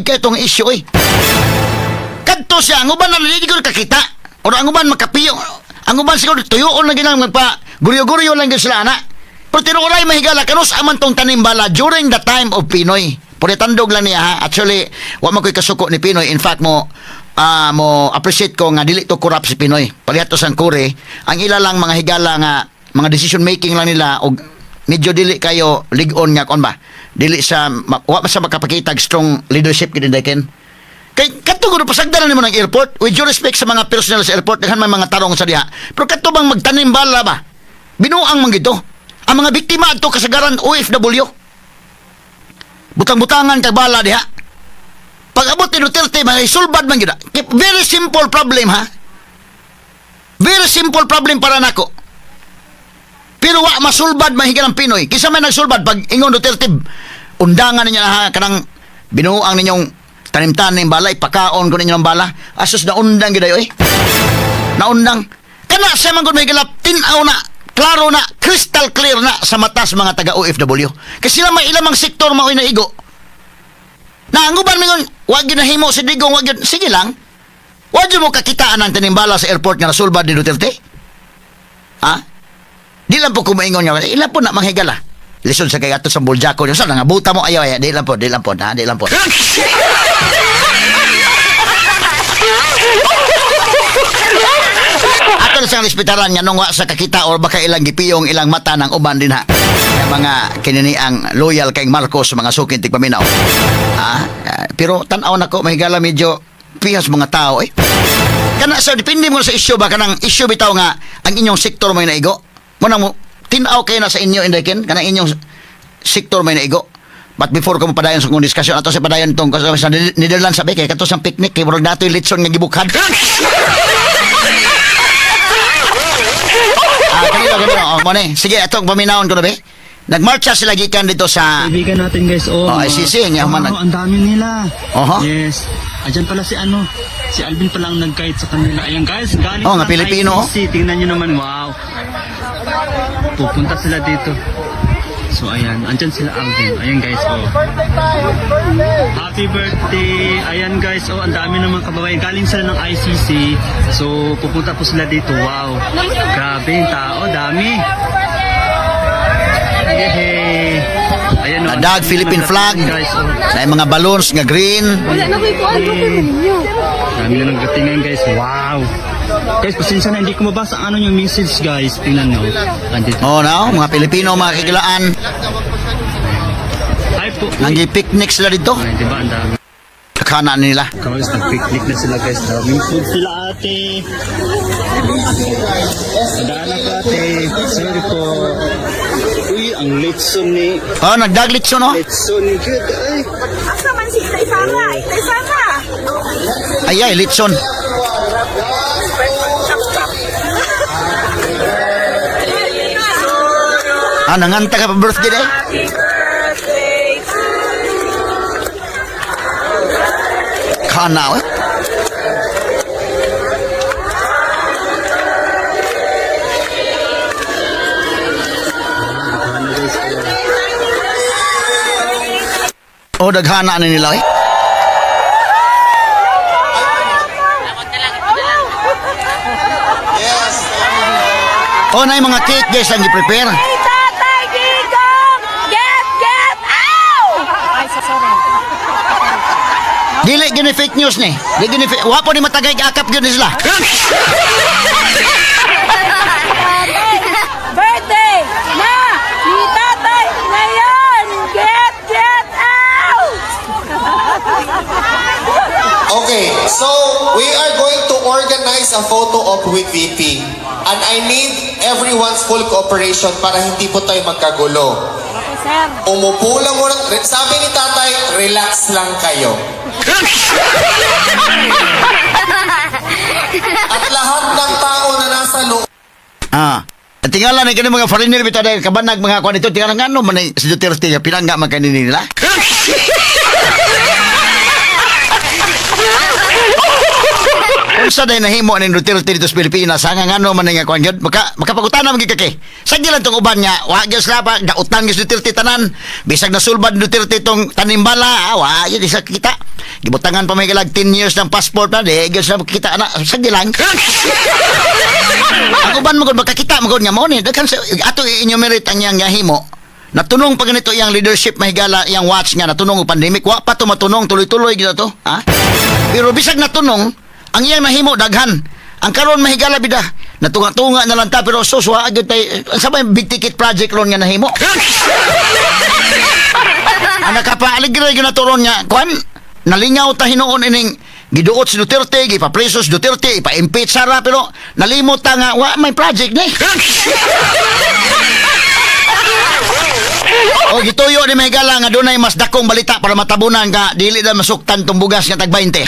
katong issue, eh. Kadto siya, ang uban na hindi ko kakita. O ang uban makapiyo. Ang uban siguro, tuyoon lang ginang magpa, guryo-guryo lang gyud sila, ana. Pero tinuoray, mahigala, kanus aman tong tanimbala during the time of PNoy. Puro tandog lang niya ha. Actually, wa man ko'y kasuko ni PNoy. In fact, mo appreciate ko nga dili to corrupt si PNoy. Palihat to sang kure, ang ila lang, mga higala, nga mga decision making lang nila og medyo dili kayo lig-on nga kon ba. Dili sa wa sa makapakita og strong leadership gid ken. Kay kadto gud pasagdan nimo ng airport, with due respect sa mga personnel sa airport, daghan may mga tarong sa diha. Pero kadto bang magtanimbala ba? Binuang man gito. Ang mga biktima adto kasagaran OFW. Butang-butangan kag bala diha. Pag abot ni Duterte, mga isulbad man gyud. Very simple problem ha. Very simple problem para nako. Pero wa masulbad, mahigal, ang PNoy. Kisa may nagsulbad pag ingon Duterte, undangan ninyo na ha, kanang binuang ninyong tanim-tanim bala, ipakaon ko ninyo ng bala. Asus, naundang gyud ayo eh. Naundang. Kana siya man gud, mahigala, tin-aw na, klaro na, crystal clear na sa mata sa mga taga OFW. Kasi sila may ilamang sektor mao'y naigo. Na ang uban mingon, wag gyud nahimo si Digong, wag gyud, sige lang. Wa gyud mo kakitaan ang tanimbala sa airport nga nasulbad ni Duterte? Ha? Di lang po kumaingon nga, ila po na manghigala. Lisod sa kay ato sa Buljako, sa nga buta mo ayaw, ayaw, di lang po, di lang po, ha, di lang po. Ato na siyang respetaran nga nung wa sa kakita or baka ilang gipiyong ilang mata ng uban din ha. Nga mga kinini ang loyal kay Marcos, mga sukin tigpaminaw. Ah, pero tan-aw nako, mahigala, medyo pihas mga tao eh. Kana sa depende mo sa issue ba, kanang issue bitaw nga ang inyong sektor may naigo. Mo nang mo tin-aw kayo na sa inyo indekin kanang inyong sektor may naigo. But before ko mapadayon sa kong discussion ato sa padayon tong sa Netherlands sabi kay kato sa picnic kay murag natoy litson nga gibukhad. Ah, kanino, kanino. Oh, mo ni. Sige, atong paminawon ko na be. Nagmarcha sila gikan dito sa Kaibigan natin, guys, oh. Oh, ICC, niya, wow, man. ang dami nila. Oho. Yes. Ayan pala si ano, si Alvin pala ang nag-guide sa kanila. Ayan guys, galing Oh, nga silang Pilipino, oh. ICC. Tingnan nyo naman, wow. Pupunta sila dito. So ayan, andyan sila Alvin. Ayan guys, oh. Happy birthday! Ayan guys, oh, ang dami naman kababayan. Galing sila ng ICC. So, pupunta po sila dito. Wow. Grabe yung tao, dami. Yehey! Ayan, oh, ang Nadag dami Philippine naman flag. guys, oh. Na mga balloons nga green. Wala na ko'y kuan, ninyo. Dami na nagdatingan, guys. Wow! Guys, pasensya na, hindi ko mabasa ang ano yung message, guys. Tingnan nyo. Andito. Oh, no, mga Pilipino, mga kikilaan, Hi po. nanggi picnic sila dito. Ay, di ba, ang dami. Kakana nila. Guys, nag-picnic na sila, guys. Daming food sila, ate. Sadaan na po, ate. Sorry po. Uy, ang litson ni... Oh, nagdaglitso no. Litson ni good. Ay. Asa man si Itay Sara? Itay Sara! Ay ay, litson. Ah, nanganta ka pa birthday day. Happy birthday to Kana eh. Oh, daghana na nila eh. Oh, na yung mga cake guys ang gi-prepare. Hey, Tatay Digong! Get, get out! Ay, sorry. Dili gini fake news ni. Di gini fake. Wa po ni matagay akap gyud ni sila. Birthday na ni Tatay ngayon! Get, get out! Okay, so we are going to organize a photo op with VP. And I need everyone's full cooperation para hindi po tayo magkagulo. Okay, sir. Umupo lang muna. Sabi ni tatay, relax lang kayo. At lahat ng tao na nasa loob Ah. At tingala na kini mga foreigner bitaw dahil kabanag mga kuan ito tingala ngano man ni si Duterte nga pinangga man kanini nila. Unsa day nahimo ning Duterte dito sa Pilipinas ha nga ngano man ni nga kuan gyud maka makapagutana man gyud ka kay. Sagdi lang tong uban nga wa gyud sila pa dautan gyud si Duterte tanan bisag nasulbad ni Duterte tong tanimbala ah, wa gyud isa kita. Gibutangan pa may galag 10 years ng passport na di gyud sila makita na sagdi lang. Ang uban mo gud makakita mo gud nga mo ni daghan sa ato i-enumerate ang iyang nahimo. Natunong pa ganito iyang leadership mahigala iyang watch nga natunong og pandemic wa pa to matunong tuloy-tuloy gyud to ha. Pero bisag natunong ang iyang nahimo daghan. Ang karon mahigala bida natunga-tunga na lang ta pero sus wa gyud tay sa may big ticket project ron nga nahimo. Ang nakapaaligre gyud nato ron nga kuan nalingaw ta hinuon ining giduot si Duterte, gipapreso si Duterte, ipa-impeach sara pero nalimot ta nga wa may project ni. O gituyo ni Mahigala nga dunay mas dakong balita para matabunan ka dili na masuktan tong bugas nga tag 20.